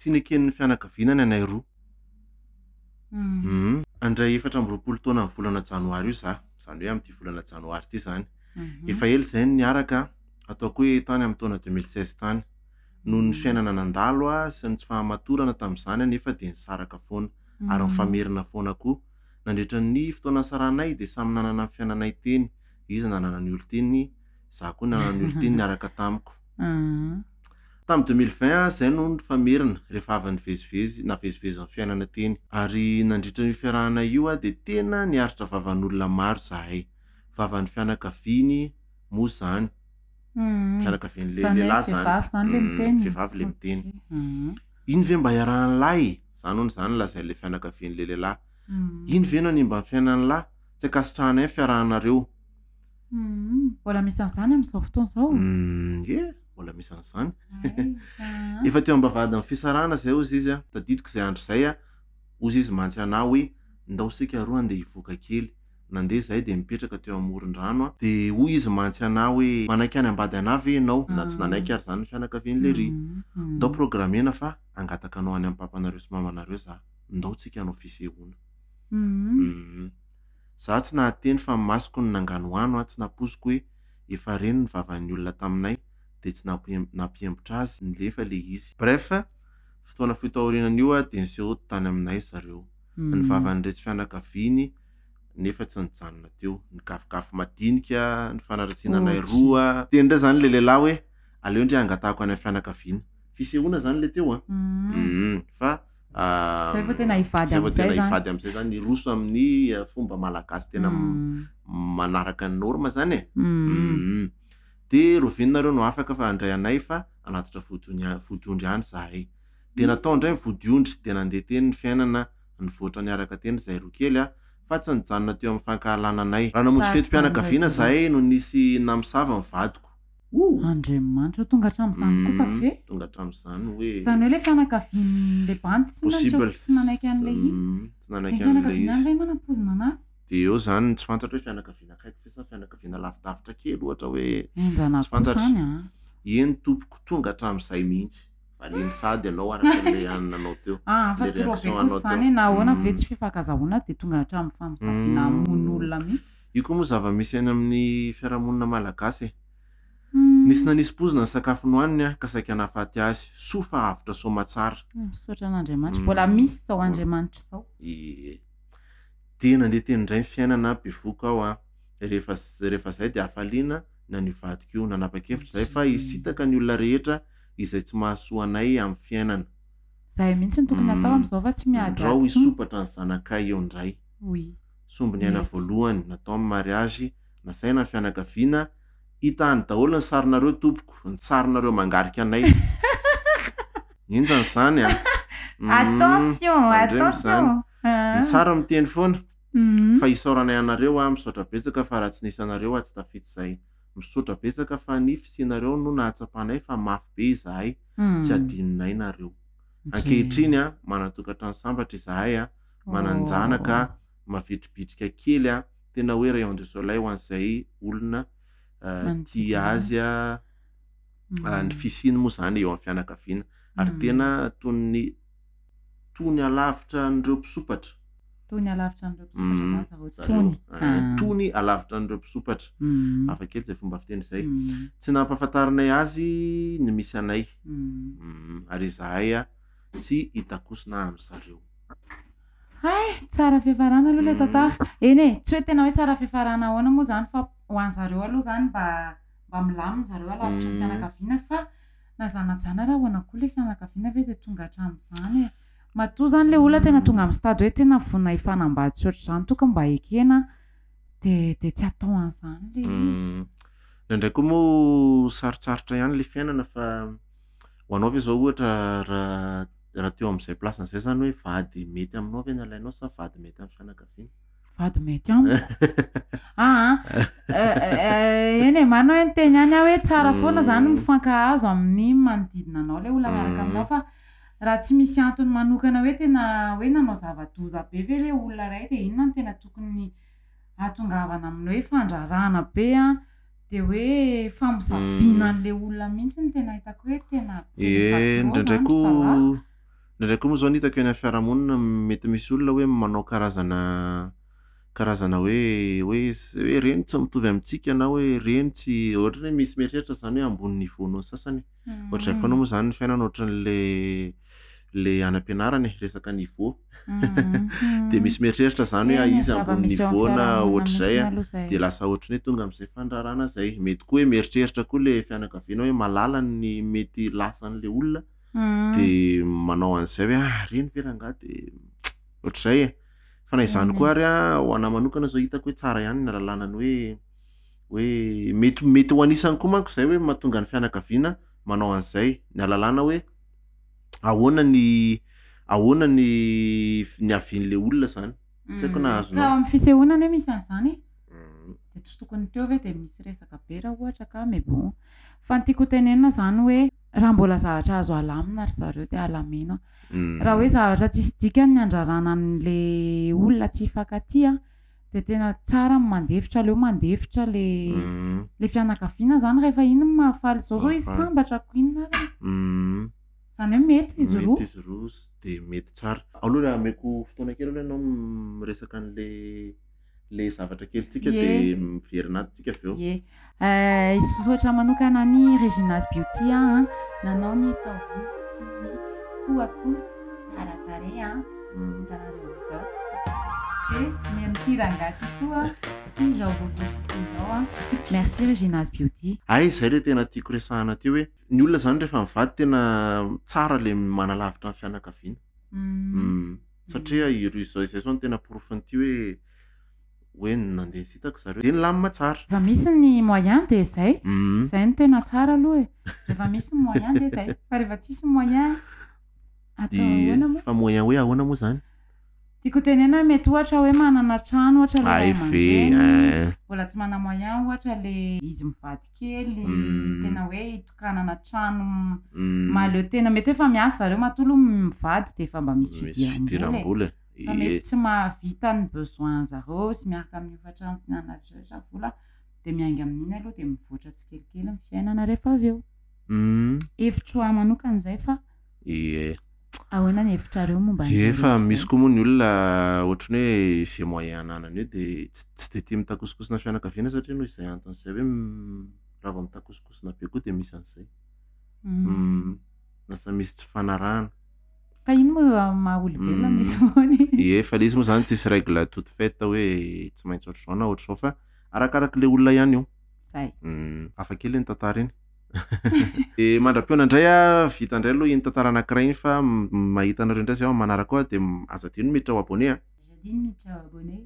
Tsy neken'ny fianakaviana ny anay roa. Hum. Handray 24 taona amin'ny volana janoary io za, izany hoe amin'ity volana janoary ity izany. Efa ela izay no niaraka, ataoko hoe tany amin'ny taona 2016 tany. Noho ny fiainana nandalo sy ny tsy fahamatorana tamin'izany anefa dia nisaraka foana, ary nifamerina foana koa. Nandritra ny fotoana nisarahanay dia samy nanana ny fiainanay teny, izy nanana ny olon-tiany, za koa nanana ny olon-tiany niaraka tamiko. Tamin'ny 2020 izay no nifamerina rehefa avy nivezivezy navezivezy ny fiainana teny. Ary nandritra io fiarahana io dia tena niaritra vavan'olona maro izahay. Vavan'ny fianakaviany moa izany. Fianakavian'ilay Izany hoe lehilahy izany. vehivavy izany ilay miteny? Vehivavy ilay miteny. Ok. Iny ve mba iarahan'lahy e? Izany hono izany lazain'ilay fianakavian'ilay lehilahy. Iny ve no hanimba ny fiainan'lahy? Tsy ankasitrahanay ny fiarahanareo. Humm, mbola misy an'izany amin'izao fotoana izao? Humm, ie, mbola misy an'izany. Hay, aa. Efa teo am-bavahadin'ny fisarahana izay hozy izy an, tadidiko izay andro izay an, hozy izy mantsy anah hoe ndao isika roa andeha hivoaka kely. Nandeha izahay dia nipetraka teo amoron-drano an, dia hoy izy mantsy anah hoe manaiky hanambady anah ve ianao? Na tsy nanaiky ary izany ny fianakavian'i Lery. Ndao programena fa hangataka anao any amin'ny papanareo sy mamanareo za, ndao tsika hanao fisehoana. Humm. Za tsy nahateny fa ny masoko no nanganohano a, tsy nampoiziko hoe efa reny ny vavan'ny olona taminay dia tsy nampiembotra azy nilefa le izy. Bref, fotoana fohy taorianan'io a dia niseho tany aminay zareo. Ny vavan'iretsy fianakaviany nefa tsy nijanona teo. Ny gafigafy madinika, ny fanaratsiana anay roa. Teny indray zany le lehilahy hoe aleo ndry hangatahako any amin'ny fianakaviana. Fisehoana zany le teo an. Fa Zay vao tena hivady Zay vao amin'izay tena zany. hivady amin'izay zany, hiroso amin'ny eh, fomba malagasy tena manaraka ny norme zany e. Mm. Dia roviana nareo no afaka fa handray anay fa hanatitra vodiony a- vodiondry any zahay. Dia natao indray ny vodiondry dia nandeha teny ny fiainana, nivoatra niaraka teny zahay roa kely a, fa tsy nijanona teo amin'ny fankahalana anay. Raha namonjy Tsara izany fetim-pianakaviana raha izany. zahay no nisy namosavy ny vadiko. Ouh! Andriamanitra o, tonga hatramin'izany kosa ve? Tonga hatramin'izany hoe. Izany hoe ilay fianakavian'ilay bandy tsy Possible. tsy nanaiky an'ilay izy. Tsy nanaiky Dia ny an'ilay fianakaviana izy. ve manampoizina anazy? Dia eo izany tsy fantatra hoe fianakaviana akaiky ve sa fianakaviana lavidavitra kely ohatra hoe Henjana tsy koa fantatra. izany an! Eny tompoko, tonga hatramin'izay mihitsy. Valiany sahady ianao araka ilay anona anao teo. Ah, fa Ilay trop be réaction kosa anao teo. izany e, na ahoana ve tsy fifankazahoana dia tonga hatramin'ny famosaviana hamono olona mihitsy. Io koa moa zava-misy any amin'ny fiarahamonina malagasy e. Nisy nanisy poizina ny sakafo nohaniny ka saika nahafaty azy. Soa fa avotra soamatsara. Misaotra an'Andriamanitra. Mbola misy izao Andriamanitra izao. Ie. Dia nandeha teny indray ny fiainana, bevohoka aho an. Rehefa rehefa izay dia hafaliana ny an'io vadiko io. Nanapa-kevitra izahay fa hisintaka ny olona rehetra izay tsy mahasoa anay amin'ny fiainana. Izay mihitsy no tokony hatao amin'izao fa tsy miadiady Ndrao intsony. hisompatra ny zanakay eo indray. Oui. Sombiniaina Mety. voalohany natao ny mariage, nasaina ny fianakaviana, hita any daholo ny sarinareo tompoko, ny sarinareo mangarika anay. Henjana izany an! Attention, Tandremo izany. attention. Ny tsara miteny foana, fa isaoranay anareo aho, misaotra betsaka fa raha tsy nisy anareo aho tsy tafita izay. Misaotra betsaka fa ny fisianareo no nahatsapanay fa mafy be izahay, tsy adinonay nareo. Ankehitriny an, manan-tokantrano sambatra izahay an, manan-janaka mavitribitrika kely an, tena hoe rayon de soleil ho an'izay olona tia azy an, ny fisiany moa izany eo amin'ny fianakaviana ary tena toy ny tony alavitra an'ireo mpisompatra. Tony alavitra an'ireo mpisompatra izany zareo, tony. Tony alavitra an'ireo mpisompatra. Hafa kely izay fomba fiteny izay. Tsy nampahafantarinay azy ny misy anay ary izahay tsy hitakosina amin-dry zareo. Hay! Tsara fiafarana aloha ilay tantara. Eny e, tsy hoe tena hoe tsara fiafarana ahoana moa izany fa ho an'zareo aloha izany mba mba milamina zareo alavitry ny fianakaviana fa na zana-jana ary ahoana koa ilay fianakaviana ve dia tonga hatramin'izany e. Matoa izany ilay olona tena tonga amin'ny stade hoe tena vonona hifanambady sy ohatr'izany tokony mba ekena dia dia tsy atao an'izany ilay izy. Indraindray koa moa sarotsarotra ihany ilay fiainana fa ho anao ve izao ohatra raha raha teo amin'izay place-n'izay izany hoe vady mety aminao ve no alainao sa vady mety amin'ny fianakaviana? Vady mety amiko. Aa eny e, marina hoe niteny ihany aho hoe tsara foana izany mifankahazo amin'ny manodidina anao ilay olona miaraka aminao fa raha tsy misy antony manokana hoe tena hoe nanao zava-doza be ve ilay olona iray dia inona no tena tokony hahatongavana amin'ny hoe fandrarana be an, dia hoe famosaviana an'ilay olona mihitsy no tena hitako hoe tena tena efa Ie, trop indraindray izany ry koa zalahy. Indraindray koa moa zao ny hitako eny amin'ny fiarahamonina mety misy olona hoe manao karazana karazana hoe hoe s- hoe reny tsy mitovy amintsika na hoe reny tsy ohatran'ny hoe misy mieritreritra zany hoe ambony niveau noho ny sasany. Ohatr'izay foana moa zany ny fiainana ohatran'le le any am-pianarana e, resaka niveau. De misy mieritreritra zany hoe Eny e, izy ambony zava-misy eo amin'ny niveau na fiarahamonina ohatr'izay mihitsiny a, aloha izay. de lasa ohatran'ny hoe tonga amin'izay fandrarana zay. Mety koa hoe mieritreritra koa le fianakaviana hoe mahalala ny mety lasan'le olona de manao an'izay hoe ah reny ve rangahy de ohatr'izay e. Fa na izany Eny e. koa ary a, ho anahy manokana zao hitako hoe tsara ihany ny ahalalana ny hoe hoe mety mety ho anisany koa manko zay hoe mahatonga ny fianakaviana manao an'izay, ny ahalalana hoe ahoana ny ahoana ny f- niavian'le olona zany. Tsy haiko na Ka ao azonao. amin'ny fisehoana anie misy an'izany e. De tsy tokony teo ve de misy resaka be raha ohatra ka mais bon. Fa ny tiako ho tenenina zany hoe raha mbola zavatra azo alamina ry zareo de alamino. Raha hoe zavatra tsisy dikany ny andrarana an'le olona tsy hifankatia de tena tsara ny mandefitra, aleo mandefitra le le fianakaviana zany rehefa iny no mahafaly zao zao izy Mahafaly. sambatra ko inona ary e. Zany hoe mety izy roa. Mety izy roa de mety tsara. Aloha raha ameko fotoana kely aloha ianao miresaka an'le le zavatra kelintsika de Ie. miverina ato tsika avy eo. Ie. Hisaotra manokana an'i Regina's Beauty aho an, nanao ny taovoloko sy ny hohako tsara tarehy an, hitanareo amin'izao. Dia ny an'ity rangahy ity koa sy izao bobosy ity izao an. Merci Regina's Beauty. Hay izay le tena tiako resahana teo hoe ny olona zany rehefa mivady tena tsara le manalavitra ny fianakaviana. Satria ireo izao izay zao no tena porofon'ity hoe hoe nandeha nisintaka zareo de nilamina tsara. Rehefa misy ny moyen dia izay, izay no tena tsara aloha e. Rehefa misy ny moyen dia izay, fa rehefa tsisy moyen atao Ie, ahoana moa? fa moyen hoe ahoana moa zany? Tiako tenena hoe mety ohatra hoe manana trano ohatra le ray Hay ve, aman-dreny, hein. mbola tsy mana moyen ohatra le izy mivady kely, tena hoe hitokanana trano mahaleo tena, mety hoe efa miasa zareo matoa aloha mivady dia efa mba misy Misy fidiram-bola e. fidiram-bola e. Fa mety tsy mahavita ny besoin zareo sy miaraka amin'ny hofantrano sy ny anona rehetra rehetra vola dia miainga amin'iny aloha dia mivoatra tsikelikely ny fiainana rehefa avy eo. Hevitro ahy manokana izay fa Ie. Ahoana ny hevitrareo momba an'izay Ie, fa rehetra misy izay? koa moa ny olona ohatran'ny hoe izay moyen ananany eo dia tsy tsy dia tia mitakosokosona fianakaviana satria noho izay antony izay hoe raha vao mitakosokosona be koa dia misy an'izay. Lasa misy tsy fanarahana. Ka ino moa amin'ny maha olombelona misy foana e? Ie, fa ilay izy moa izany tsisy règle toute faite hoe tsy maintsy ohatr'izao na ohatr'izao fa arakarak'ilay olona ihany io. Zay. Hafa kely iny tantara iny. De mandra-pihaona indray a, vita indray aloha iny tantara anankiray iny fa mahita anareo indray zay ao amin'ny manaraka ao dia aza adino miditra ho abonné a. Aza adino miditra ho abonné.